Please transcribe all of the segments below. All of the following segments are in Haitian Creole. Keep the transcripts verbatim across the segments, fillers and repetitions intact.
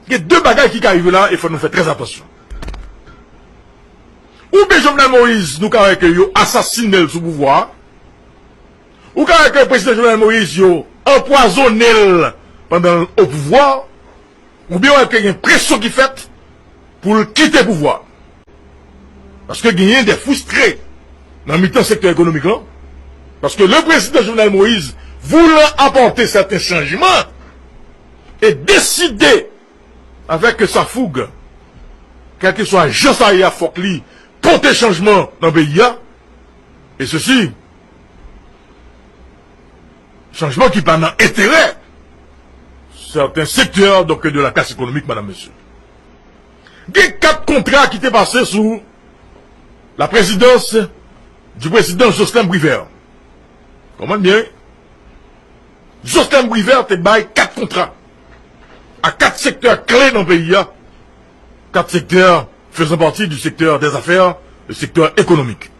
Gen de bagay ki ka rive la e fò nou fè trè atansyon. Oubyen Jovenel Moïse, nou ka wè ke yo asasinen l sou pouvwa a. Ou ka wè ke prezidan Jovenel Moïse, yo anpwazonnen l pandan l o pouvwa. Oubyen wè ke gen presyon ki fèt pou l kite pouvwa. Paske genyen de fristre nan mitan sektè ekonomik lan. Paske le président Jovenel Moïse, voulant apporter certains changements, e deside, avec sa fougue, kèlkeswa jan sa ye a, fòk li pote chanjman nan peyi a. E sesi, chanjman ki pa nan enterè sèten sektè, donk, de la klas ekonomik, madam, mesye. Gen kat kontra ki te pase sou la présidence du président Jocelyn Privert. Konprann byen, wi. Jocelyn Privert te bay kat kontra a kat sektè kle nan peyi a, kat sektè faisant partie du secteur des affaires, le secteur économique.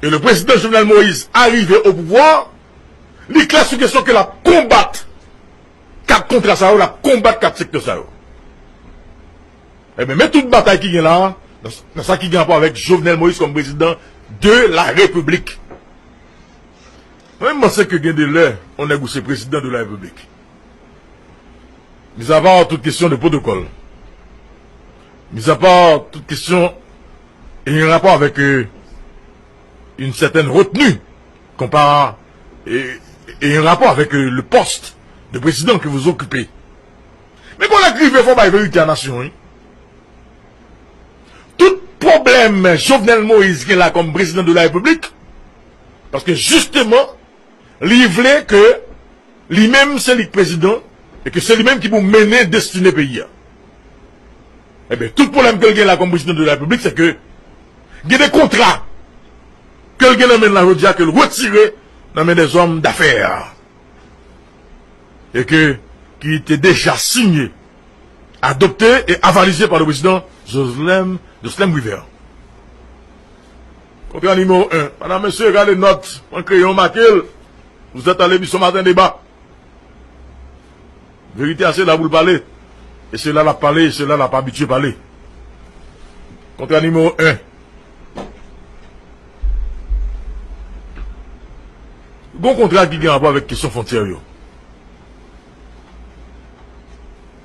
Et le président Jovenel Moïse arrivé au pouvoir, li klè sou kesyon ke l ap konbat kat kontra sa yo, l ap konbat kat sektè sa yo. Ebyen, men tout batay ki gen la, nan, nan sa ki gen rapò avèk Jovenel Moïse kòm président de la République. Mwen, m panse ke gen de lè, yon nèg ou se président de la République. Mis à part toute question de protocole, mis à part toute question ayant rapport avec, euh, une certaine retenue, comparé, et, et un rapport avec, euh, le poste de président que vous occupez. Men kon lè k rive, fò bay verite a nasyon, wi. Tout pwoblèm Jovenel Moïse gen la kòm président de la République, paske jisteman, li vle ke li menm se li k prezidan e ke se li menm ki pou mennen destine peyi a. Ebyen, tout pwoblèm ke l gen la kòm président de la République, se ke gen de kontra ke l gen nan men l la jodi a, ke l retire nan men des hommes d'affaires e ke, ki te deja sinye, adopté et avalisé par le président Jocelyn, Jocelyn Privert. Kontra nimewo en. Madam, mesye, gade nòt. Pran kreyon, make l. Vous êtes à l'émission Matin Débat. Verite a se la pou l pale. E se la l ap pale, e se la l ap abitye pale. Kontra nimewo en. Gon kontra ki gen rapò avèk kesyon fwontyè yo.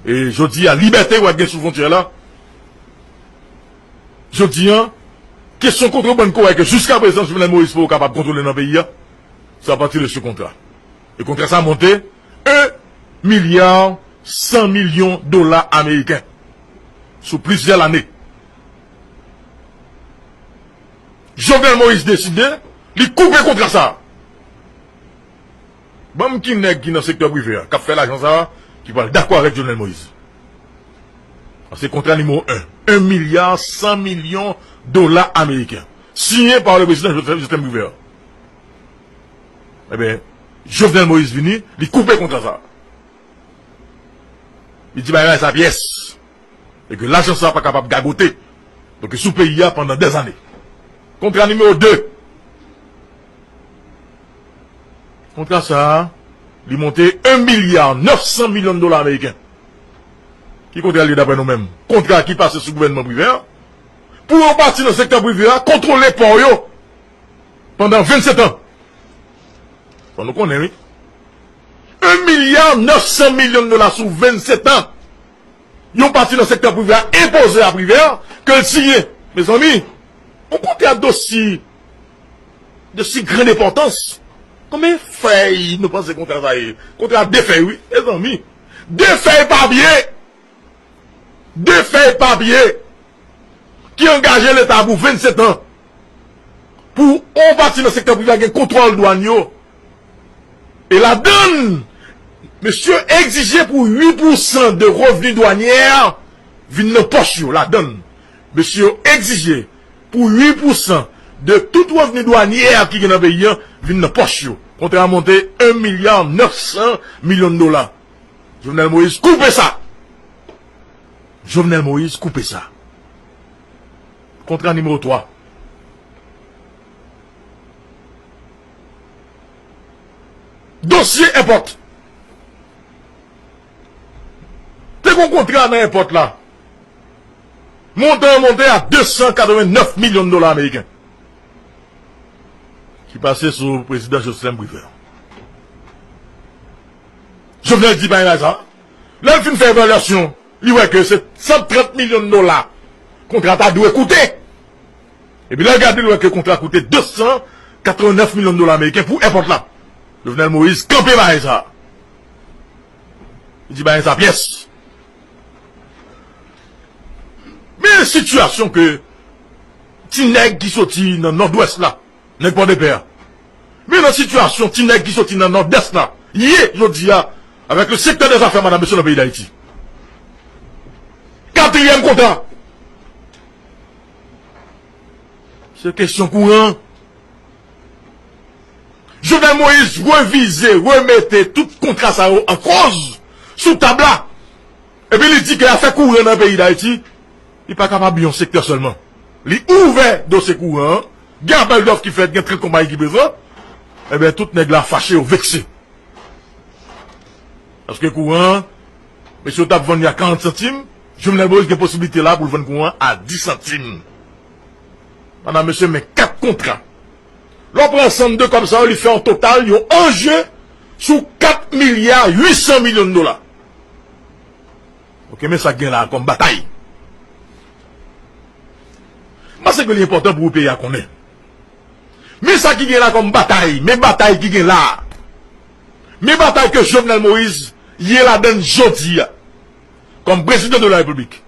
E jodi a, libète w ap gen sou fwontyè la. Jodi a, kesyon kontrebann ke w wè ke jiska prezan Jovenel Moïse poko kapab kontwole nan peyi a, se apati de se kontra. E kontra sa monte un milliard cent millions dola ameriken sou plizyè lane. Jovenel Moïse deside, li koupe kontra sa. Ban m ki nèg ki nan sektè prive a, k ap fè lajan sa a, ki pral dakò avèk Jovenel Moïse. Se kontra nimewo en. Un milliard cent millions dola ameriken. Siyen pa le prezidan Jovenel Moïse. Ebyen, Jovenel Moïse vini, li koupe kontra sa. Li di bagay sa pyès. E ke lajan sa pa kapab gagote. Donk, sou peyi a pandan dèzane. Kontra nimewo de. Kontra sa a, li monte un milliard neuf cent millions de dollars américains. Ki kontra l ye daprè nou menm? Kontra ki pase sou gouvènman Privert pou yon pati nan sektè prive a kontwole pò yo pandan vennsèt an. Fò nou konnen, wi. Un milliard neuf cent millions de dollars sou vennsèt an. Yon pati nan sektè prive a enpoze a Privert ke l siyen. Mezanmi, yon kontra dosi, dosi grann enpòtans. Konbyen fèy nou panse kontra sa ye? Kontra de fèy, wi, mezanmi. De fèy papye. De fèy papye ki angaje Leta pou vennsèt an. Pou yon pati nan sektè prive a gen kontwòl dwàn yo. E ladann, mesye egzije pou uit pousan de revni dwanyè vin nan pòch yo. Ladann, mesye egzije pou uit pousan de tout revni dwanyè ki gen nan peyi a vin nan pòch yo. Kontra a monte un milliard neuf cent millions de dollars. Jovenel Moïse koupe sa. Jovenel Moïse koupe sa. Kontra nimewo twa. Dosye èpòt. Te Yon kontra nan èpòt la. Montan an monte a de san katrevennnèf milyon dola ameriken. Ki pase sou prezidan Jocelerme Privert. Jovenel di bagay sa. Lè l fin fè evalyasyon, li wè ke se san trant milyon dola kontra ta dwe koute. Epi lè l gade, l wè ke kontra koute de san katrevennnèf milyon dola ameriken pou èpòt la. Jovenel Moïse kanpe bagay sa. Li di bagay sa pyès. Men sitiyasyon ke ti nèg ki soti nan Nòdwès la, nèg Pòdepè a. Men nan sitiyasyon ti nèg ki soti nan Nòdès la ye jodi a, avèk le sektè dèzafè, madanm, mesye, nan peyi Dayiti. Katriyèm kontra. Se kesyon kouran. Jovenel Moïse revize, remete tout kontra sa yo an koz sou tab la. Epi li di ke afè kouran nan peyi Dayiti, li pa kapab yon sektè sèlman. Li ouvè dosye kouran an, gen apèl dòf ki fèt, gen trant konpayi ki prezan. Ebyen, tout nèg la fache, yo vekse. Paske kouran an, mesye yo t ap vann li a karant santim, Jovenel Moïse gen posiblite la pou l vann kouran an a dis santim. Madanm, mesye, men kat kontra. Lè w pran ansanm de kòb sa yo, li fè yon total, yon anje sou kat milya uit san milyon dola. Ok, men sa k gen la a kòm batay. M panse ke li enpòtan pou peyi a konnen. Men sa ki gen la kòm batay, men batay ki gen la a. Men batay ke Jovenel Moïse ye ladann jodi a, kòm prezidan de la repiblik.